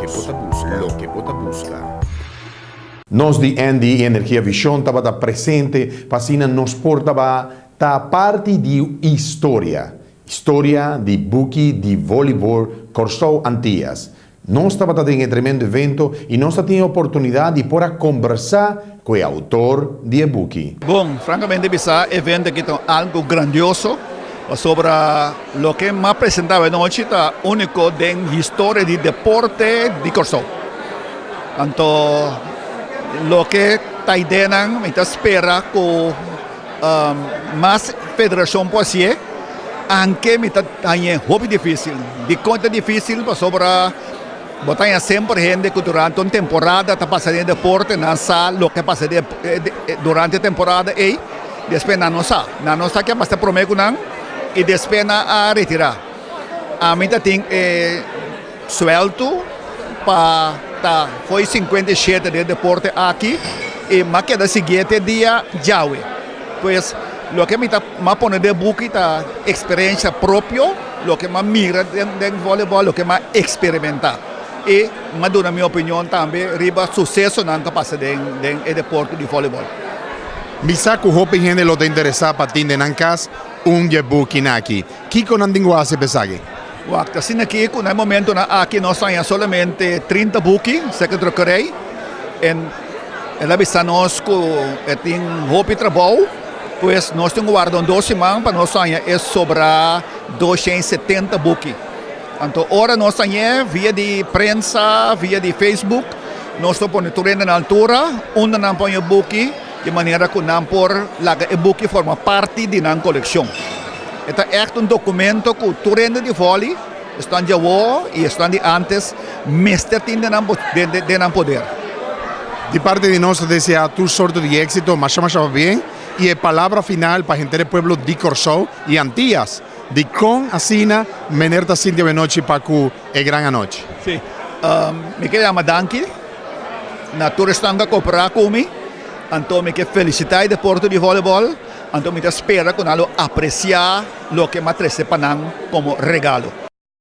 Loke bo ta buska. Loke bo ta buska. Nos di ND Energia Vision tabata presente pa asina nos por tabata parti di historia. Historia di buki di Volleyball Kòrsou Antias. Nos tabata den e tremendo evento i nos a tin e oportunidat di por a kombersá ku e outor di e buki. Bon, frankamente bisa e evento aki ta algo grandioso pasobra loke m'a presenta awe nochi ta unico den historia di deporte di Kòrsou. Anto loke ta ideanan mi ta spera ku mas federashon por hasié, anke mi ta hañ'é hopi difísil. Dikon ta difísil? Pasobra bo ta haña semper hende ku durante un temporada ta pasa den deporte, nan sa loke a pasa durante e temporada ei, despues nan no sa. Nan no sa ke a pasa promé ku nan i despues nan a retirá. Ami ta tin e suèltu pa ta fo'i 57 den deporte aki i m'a keda siguié te dia djawe. Pues loke mi ta m'a pone den buki ta eksperensia propio, loke m'a mira den vòlibòl, loke m'a eksperimentá i m'a duna mi opinion tambe riba susesonan ku a pasa den e deporte di vòlibòl. Mi sa ku hopi hende lo ta interesá pa tin den nan kas un dje bukinan aki. Kiko nan tin ku hasi pa esaki? Wak, asina aki ku na e momentonan aki nos haña solamente 30 buki serka drukkerij en el a bisa nos ku e tin hopi trabou, pues nos tin ku warda un dos siman pa nos haña e sobra 270 buki. Anto ora nos hañ'é via di prensa, via di Facebook, nos lo pone tur hende na altura unda nan por haña buki di manera ku nan por laga e buki forma parti di nan kolekshon. E ta ègt un dokumento ku tur hende di vòli, esnan di awor i esnan di ántes, mester tin den nan den nan poder. Di parti di nos ta deseá tur sorto di éksito, masha masha pabien i e palabra final pa henter e pueblo di Kòrsou i Antias, dikon asina mener ta sinti awenochi pa ku e gran anochi? Sí, mi ke yama danki na tur esnan ku a koperá ku mi, anto mi ke felisitá e deporte di vòlibòl. Anto mi ta spera ku nan lo apresiá loke m'a trese pa nan komo regalo.